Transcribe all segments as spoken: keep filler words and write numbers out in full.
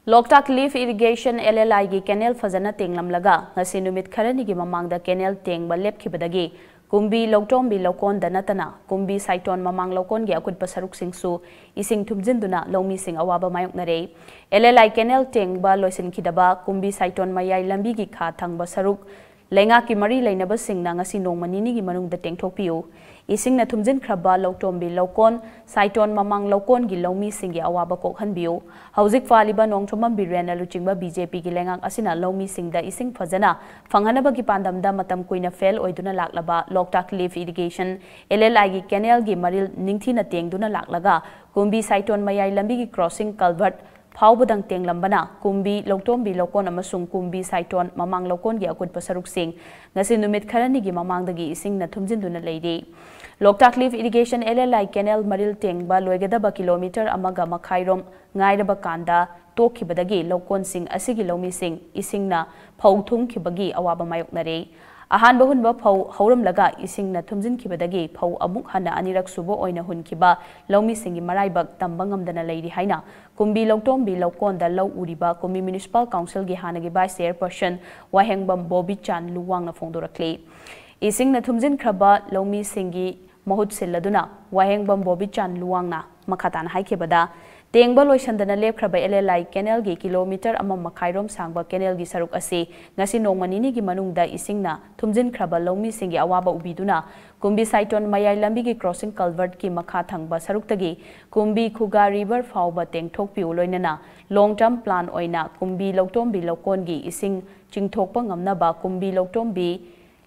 ꯂꯣꯛꯇꯥꯛ ꯂꯤꯐ irrigation, LLI, ꯒꯤ canal ꯐꯖꯅ ꯇꯦꯡꯂꯝꯂꯒ ꯉꯁꯤ ꯅꯨꯃꯤꯠ ꯈꯔꯅꯤꯒꯤ ꯃꯃꯥꯡꯗ ꯀꯦꯅꯦꯜ ꯇꯦꯡꯕ ꯂꯦꯞꯈꯤꯕꯗꯒꯤ ꯀꯨꯝꯕꯤ ꯂꯧꯇꯣꯝꯕꯤ ꯂꯧꯀꯣꯟꯗ ꯅꯠꯇꯅ ꯀꯨꯝꯕꯤ ꯁꯥꯏꯇꯣꯟ ꯃꯃꯥꯡ ꯂꯧꯀꯣꯟꯒꯤ ꯑꯀꯨꯠꯄ ꯁꯔꯨꯛꯁꯤꯡꯁꯨ ꯏꯁꯤꯡ ꯊꯨꯝꯖꯤꯟꯗꯨꯅ ꯂꯧꯃꯤꯁꯤꯡ ꯑꯋꯥꯕ ꯃꯥꯌꯣꯛꯅꯔꯦ꯫ LLI ꯀꯦꯅꯦꯜ ꯇꯦꯡꯕ ꯂꯣꯏꯁꯤꯟꯈꯤꯗꯕ ꯀꯨꯝꯕꯤ ꯁꯥꯏꯇꯣꯟ ꯃꯌꯥꯏ ꯂꯝꯕꯤꯒꯤ ꯈꯥ ꯊꯪꯕ ꯁꯔꯨꯛ ꯂꯩꯉꯥꯛꯀꯤ ꯃꯔꯤ ꯂꯩꯅꯕꯁꯤꯡꯅ ꯉꯁꯤ ꯅꯣꯡꯃ ꯅꯤꯅꯤꯒꯤ ꯃꯅꯨꯡꯗ ꯇꯦꯡꯊꯣꯛꯄꯤꯌꯨ꯫ ꯏꯁꯤꯡꯅ ꯊꯨꯝꯖꯤꯟꯈ꯭ꯔꯕ ꯂꯧꯇꯣꯝꯕꯤ ꯂꯧꯀꯣꯟ, ꯁꯥꯏꯇꯣꯟ ꯃꯃꯥꯡ ꯂꯧꯀꯣꯟꯒꯤ ꯂꯧꯃꯤꯁꯤꯡꯒꯤ ꯑꯋꯥꯕ ꯀꯣꯛꯍꯟꯕꯤꯌꯨ꯫ ꯍꯧꯖꯤꯛ ꯄꯥꯜꯂꯤꯕ ꯅꯣꯡꯊꯣꯝꯕꯝ ꯕꯤꯔꯦꯟꯅ ꯂꯨꯆꯤꯡꯕ BJP ꯒꯤ ꯂꯩꯉꯥꯛ ꯑꯁꯤꯅ ꯂꯧꯃꯤꯁꯤꯡꯗ ꯏꯁꯤꯡ ꯐꯖꯅ ꯐꯪꯍꯟꯅꯕꯒꯤ ꯄꯥꯟꯗꯝꯗ ꯃꯇꯝ ꯀꯨꯏꯅ ꯐꯦꯜ ꯑꯣꯏꯗꯨꯅ ꯂꯥꯛꯂꯕ ꯂꯣꯛꯇꯥꯛ ꯂꯤꯐ ꯏꯔꯤꯒꯦꯁꯟ, LLI ꯒꯤ ꯀꯦꯅꯦꯜꯒꯤ ꯃꯔꯤꯜ ꯅꯤꯡꯊꯤꯅ ꯇꯦꯡꯗꯨꯅ ꯂꯥꯛꯂꯒ ꯀꯨꯝꯕꯤ ꯁꯥꯏꯇꯣꯟ ꯃꯌꯥꯏ ꯂꯝꯕꯤꯒꯤ ꯀ꯭ꯔꯣꯁꯤꯡ ꯀꯜꯚꯔꯠ ꯐꯥꯎꯕꯗꯪ ꯇꯦꯡꯂꯝꯕꯅ ꯀꯨꯝꯕꯤ ꯂꯧꯇꯣꯝꯕꯤ ꯂꯧꯀꯣꯟ ꯑꯃꯁꯨꯡ ꯀꯨꯝꯕꯤ ꯁꯥꯏꯇꯣꯟ ꯃꯃꯥꯡ ꯂꯧꯀꯣꯟꯒꯤ ꯑꯀꯨꯠꯄ ꯁꯔꯨꯛꯁꯤꯡ ꯉꯁꯤ ꯅꯨꯃꯤꯠ ꯈꯔꯅꯤꯒꯤ ꯃꯃꯥꯡꯗꯒꯤ ꯏꯁꯤꯡꯅ ꯊꯨꯝꯖꯤꯟꯗꯨꯅ ꯂꯩꯔꯤ꯫ ꯂꯣꯛꯇꯥꯛ ꯂꯤꯐ ꯏꯔꯤꯒꯦꯁꯟ, LLI ꯀꯦꯅꯦꯜ ꯃꯔꯤꯜ ꯇꯦꯡꯕ ꯂꯣꯏꯒꯗꯕ ꯀꯤꯂꯣꯃꯤꯇꯔ ꯑꯃꯒ ꯃꯈꯥꯏꯔꯣꯝ ꯉꯥꯏꯔꯕ ꯀꯥꯟꯗ ꯇꯣꯛꯈꯤꯕꯗꯒꯤ ꯂꯧꯀꯣꯟꯁꯤꯡ ꯑꯁꯤꯒꯤ ꯂꯧꯃꯤꯁꯤꯡ ꯏꯁꯤꯡꯅ ꯐꯧ ꯊꯨꯝꯈꯤꯕꯒꯤ ꯑꯋꯥꯕ ꯃꯥꯌꯣꯛꯅꯔꯦ꯫ ꯑꯍꯥꯟꯕ ꯍꯨꯟꯕ ꯐꯧ ꯍꯧꯔꯝꯂꯒ ꯏꯁꯤꯡꯅ ꯊꯨꯝꯖꯤꯟꯈꯤꯕꯗꯒꯤ ꯐꯧ ꯑꯃꯨꯛ ꯍꯟꯅ ꯑꯅꯤꯔꯛ ꯁꯨꯕ ꯑꯣꯏꯅ ꯍꯨꯟꯈꯤꯕ ꯂꯧꯃꯤꯁꯤꯡꯒꯤ ꯃꯔꯥꯏꯕꯛ ꯇꯝꯕ ꯉꯝꯗꯅ ꯂꯩꯔꯤ ꯍꯥꯏꯅ ꯀꯨꯝꯕꯤ ꯂꯧꯇꯣꯝꯕꯤ ꯂꯧꯀꯣꯟꯗ ꯂꯧ ꯎꯔꯤꯕ ꯀꯨꯝꯕꯤ ꯃ꯭ꯌꯨꯅꯤꯁꯤꯄꯥꯜ ꯀꯥꯎꯟꯁꯤꯜꯒꯤ ꯍꯥꯟꯅꯒꯤ ꯚꯥꯏꯁ ꯆꯦꯌꯔꯄꯔꯁꯟ ꯋꯥꯍꯦꯡꯕꯝ ꯕꯣꯕꯤꯆꯥꯟ ꯂꯨꯋꯥꯡꯅ ꯐꯣꯡꯗꯣꯔꯛꯂꯤ꯫ ꯏꯁꯤꯡꯅ ꯊꯨꯝꯖꯤꯟꯈ꯭ꯔꯕ ꯂꯧꯃꯤꯁꯤꯡꯒꯤ ꯃꯍꯨꯠ ꯁꯤꯜꯂꯗꯨꯅ ꯋꯥꯍꯦꯡꯕꯝ ꯕꯣꯕꯤꯆꯥꯟ ꯂꯨꯋꯥꯡꯅ ꯃꯈꯥ ꯇꯥꯅ ꯍꯥꯏꯈꯤꯕꯗ, ꯇꯦꯡꯕ ꯂꯣꯏꯁꯤꯟꯗꯅ ꯂꯦꯞꯈ꯭ꯔꯕ LLI ꯀꯦꯅꯦꯜꯒꯤ ꯀꯤꯂꯣꯃꯤꯇꯔ ꯑꯃ ꯃꯈꯥꯏꯔꯣꯝ ꯁꯥꯡꯕ ꯀꯦꯅꯦꯜꯒꯤ ꯁꯔꯨꯛ ꯑꯁꯤ ꯉꯁꯤ ꯅꯣꯡꯃ ꯅꯤꯅꯤꯒꯤ ꯃꯅꯨꯡꯗ ꯏꯁꯤꯡꯅ ꯊꯨꯝꯖꯤꯟꯈ꯭ꯔꯕ ꯂꯧꯃꯤꯁꯤꯡꯒꯤ ꯑꯋꯥꯕ ꯎꯕꯤꯗꯨꯅ ꯀꯨꯝꯕꯤ ꯁꯥꯏꯇꯣꯟ ꯃꯌꯥꯏ ꯂꯝꯕꯤꯒꯤ ꯀ꯭ꯔꯣꯁꯤꯡ ꯀꯜꯚꯔꯠꯀꯤ ꯃꯈꯥ ꯊꯪꯕ ꯁꯔꯨꯛꯇꯒꯤ ꯀꯨꯝꯕꯤ ꯈꯨꯒꯥ ꯔꯤꯚꯔ ꯐꯥꯎꯕ ꯇꯦꯡꯊꯣꯛꯄꯤꯌꯨ, ꯂꯣꯏꯅꯅ ꯂꯣꯡ ꯇꯔꯝ ꯄ꯭ꯂꯥꯟ ꯑꯣꯏꯅ ꯀꯨꯝꯕꯤ ꯂꯧꯇꯣꯝꯕꯤ ꯂꯧꯀꯣꯟꯒꯤ ꯏꯁꯤꯡ ꯆꯤꯡꯊꯣꯛꯄ ꯉꯝꯅꯕ ꯀꯨꯝꯕꯤ ꯂꯧꯇꯣꯝꯕꯤ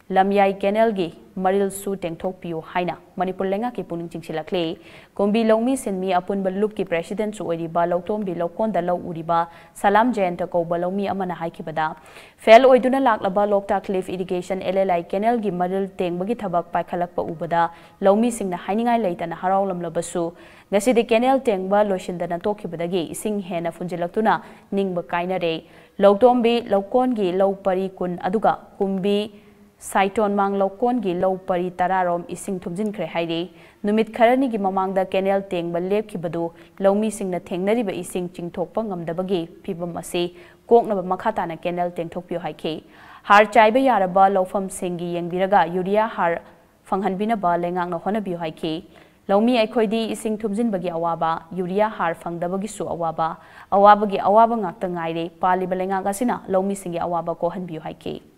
ꯂꯝꯌꯥꯏ ꯀꯦꯅꯦꯜꯒꯤ ꯃꯔꯤꯜꯁꯨ ꯇꯦꯡꯊꯣꯛꯄꯤꯌꯨ ꯍꯥꯏꯅ ꯃꯅꯤꯄꯨꯔ ꯂꯩꯉꯥꯛꯀꯤ ꯄꯨꯛꯅꯤꯡ ꯆꯤꯡꯁꯤꯜꯂꯛꯂꯤ꯫ ꯀꯨꯝꯕꯤ ꯂꯧꯃꯤ ꯁꯤꯟꯃꯤ ꯑꯄꯨꯟꯕ ꯂꯨꯞꯀꯤ ꯄ꯭ꯔꯦꯁꯤꯗꯦꯟꯠꯁꯨ ꯑꯣꯏꯔꯤꯕ ꯂꯧꯇꯣꯝꯕꯤ ꯂꯧꯀꯣꯟꯗ ꯂꯧ ꯎꯔꯤꯕ ꯁꯂꯥꯝ ꯖꯌꯟꯇ ꯀꯧꯕ ꯂꯧꯃꯤ ꯑꯃꯅ ꯍꯥꯏꯈꯤꯕꯗ, ꯐꯦꯜ ꯑꯣꯏꯗꯨꯅ ꯂꯥꯛꯂꯕ ꯂꯣꯛꯇꯥꯛ ꯂꯤꯐ ꯏꯔꯤꯒꯦꯁꯟ, LLI ꯀꯦꯅꯦꯜꯒꯤ ꯃꯔꯤꯜ ꯇꯦꯡꯕꯒꯤ ꯊꯕꯛ ꯄꯥꯏꯈꯠꯂꯛꯄ ꯎꯕꯗ ꯂꯧꯃꯤꯁꯤꯡꯅ ꯍꯥꯏꯅꯤꯡꯉꯥꯏ ꯂꯩꯇꯅ ꯍꯔꯥꯎꯂꯝꯂꯕꯁꯨ, ꯉꯁꯤꯗꯤ ꯀꯦꯅꯦꯜ ꯇꯦꯡꯕ ꯂꯣꯏꯁꯤꯟꯗꯅ ꯇꯣꯛꯈꯤꯕꯗꯒꯤ ꯏꯁꯤꯡ ꯍꯦꯟꯅ ꯐꯨꯟꯖꯤꯜꯂꯛꯇꯨꯅ ꯅꯤꯡꯕ ꯀꯥꯏꯅꯔꯦ꯫ ꯂꯧꯇꯣꯝꯕꯤ ꯂꯧꯀꯣꯟꯒꯤ ꯂꯧ ꯄꯔꯤ ꯀꯨꯟ ꯑꯗꯨꯒ ꯀꯨꯝꯕꯤ ꯁꯥꯏꯇꯣꯟꯃꯥꯡ ꯂꯧꯀꯣꯟꯒꯤ ꯂꯧ ꯄꯔꯤ ꯇꯔꯥ ꯔꯣꯝ ꯏꯁꯤꯡ ꯊꯨꯝꯖꯤꯟꯈ꯭ꯔꯦ ꯍꯥꯏꯔꯤ꯫ ꯅꯨꯃꯤꯠ ꯈꯔꯅꯤꯒꯤ ꯃꯃꯥꯡꯗ ꯀꯦꯅꯦꯜ ꯇꯦꯡꯕ ꯂꯦꯞꯈꯤꯕꯗꯨ ꯂꯧꯃꯤꯁꯤꯡꯅ ꯊꯦꯡꯅꯔꯤꯕ ꯏꯁꯤꯡ ꯆꯤꯡꯊꯣꯛꯄ ꯉꯝꯗꯕꯒꯤ ꯐꯤꯚꯝ ꯑꯁꯤ ꯀꯣꯛꯅꯕ ꯃꯈꯥ ꯇꯥꯅ ꯀꯦꯅꯦꯜ ꯇꯦꯡꯊꯣꯛꯄꯤꯌꯨ ꯍꯥꯏꯈꯤ꯫ ꯍꯥꯔ ꯆꯥꯏꯕ ꯌꯥꯔꯕ ꯂꯧꯐꯝꯁꯤꯡꯒꯤ ꯌꯦꯡꯕꯤꯔꯒ ꯌꯨꯔꯤꯌꯥ ꯍꯥꯔ ꯐꯪꯍꯟꯕꯤꯅꯕ ꯂꯩꯉꯥꯛꯅ ꯍꯣꯠꯅꯕꯤꯌꯨ ꯍꯥꯏꯈꯤ꯫ ꯂꯧꯃꯤ ꯑꯩꯈꯣꯏꯗꯤ ꯏꯁꯤꯡ ꯊꯨꯝꯖꯤꯟꯕꯒꯤ ꯑꯋꯥꯕ, ꯌꯨꯔꯤꯌꯥ ꯍꯥꯔ ꯐꯪꯗꯕꯒꯤꯁꯨ ꯑꯋꯥꯕ, ꯑꯋꯥꯕꯒꯤ ꯑꯋꯥꯕ ꯉꯥꯛꯇ ꯉꯥꯏꯔꯦ꯫ ꯄꯥꯜꯂꯤꯕ ꯂꯩꯉꯥꯛ ꯑꯁꯤꯅ ꯂꯧꯃꯤꯁꯤꯡꯒꯤ ꯑꯋꯥꯕ ꯀꯣꯛꯍꯟꯕꯤꯌꯨ ꯍꯥꯏꯈꯤ꯫